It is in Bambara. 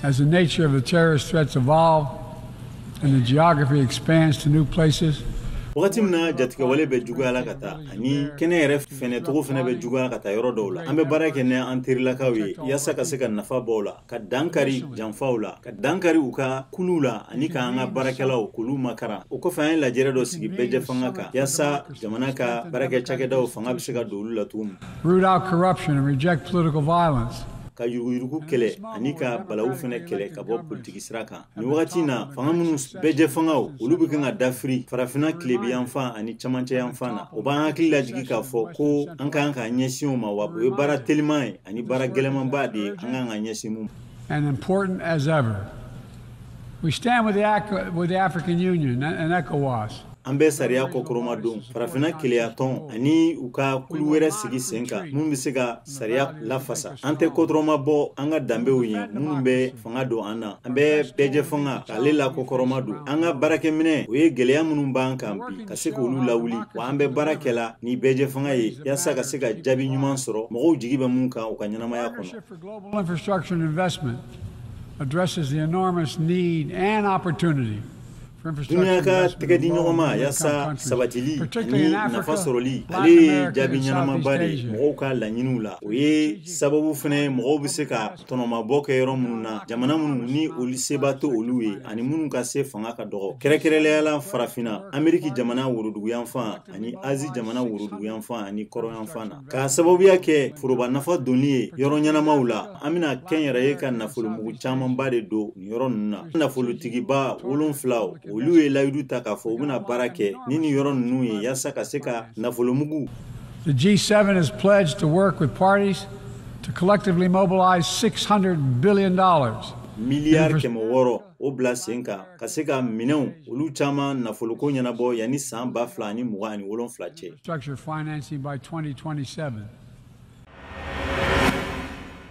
As the nature of the terrorist threats evolve and the geography expands to new places, Wagati min na jatigɛwale bɛ juguya la ka taa ani kɛnɛ yɛrɛ fɛnɛ cogo fɛnɛ bɛ juguya ka taa yɔrɔ dɔw la, an bɛ baara kɛ ni an terilakaw ye yaasa ka se ka nafa bɔ la, ka dankari janfaw la, ka dankari u ka kuluw la ani k'an ka baarakɛlaw k'olu makara. O kɔfɛ, an ye lajɛrɛ dɔ sigi bɛɛjɛ fanga kan yaasa jamana ka baarakɛ cakɛdaw fanga bɛ se ka don olu la cogo min, root out corruption and reject political violence. ka yuruguyurugu kɛlɛ ani ka balawu fɛnɛ kɛlɛ ka bɔ politiki sira kan. Nin wagati na, fanga minnu bɛɛjɛ fangaw, olu bɛ kan ka dafiri Farafinna tilebiyanfan ani camancɛ yanfan na, o b'an hakili lajigi k'a fɔ ko an kan k'an ɲɛsin o ma. Wa o ye baara teliman ye ani baara gɛlɛmanba de ye an kan ka ɲɛsin mun. And important as ever. We stand with the African Union and ECOWAS. An bɛ sariya kɔkɔrɔma don Farafinna Keleyatɔn ani u ka kulu wɛrɛ sigi sen kan minnu bɛ se ka sariya lafasa. An tɛ kɔdɔrɔma bɔ an ka danbew ye minnu bɛ fanga don an na. An bɛ bɛɛjɛ fanga k'ale la kɔkɔrɔma don. An ka baarakɛminɛ, o ye gɛlɛya minnu b'an kan bi, ka se k'olu lawuli. Wa an bɛ baara kɛ la ni bɛɛjɛ fanga ye yaasa ka se ka jaabi ɲuman sɔrɔ mɔgɔw jigi bɛ mun kan u ka ɲɛnamaya kɔnɔ. For global infrastructure and investment addresses the enormous need and opportunity. Duniya ka tɛgɛ di ɲɔgɔn ma yaasa sabatili ani nafa sɔrɔli, ale ye jaabi ɲɛnamaba de ye mɔgɔw ka laɲiniw la. O ye sababu fɛnɛ mɔgɔw bɛ se ka tɔnɔmabɔ kɛ yɔrɔ minnu na, jamana minnu ni olu seba to olu ye ani minnu ka se fanga ka dɔgɔ, kɛrɛnkɛrɛnnenya la Farafinna, Ameriki jamana woroduguyanfan ani Azi jamana woroduguyanfan ani kɔrɔyanfan na. K'a sababuya kɛ foroba nafa donni ye yɔrɔ ɲɛnamaw la, an bɛna kɛnyɛrɛye ka nafolomugu camanba de don nin yɔrɔ ninnu na. Nafolotigiba wolonfilaw, olu ye layidu ta k'a fɔ u bɛna baara kɛ ni nin yɔrɔ ninnu ye yaasa ka se ka nafolomugu. The G7 has pledged to work with parties to collectively mobilize $600 billion. Miliyari 600, o bila sen kan ka se ka minɛnw olu caman nafoloko ɲɛnabɔ yanni san 2027 cɛ. Infrastructure financing by 2027.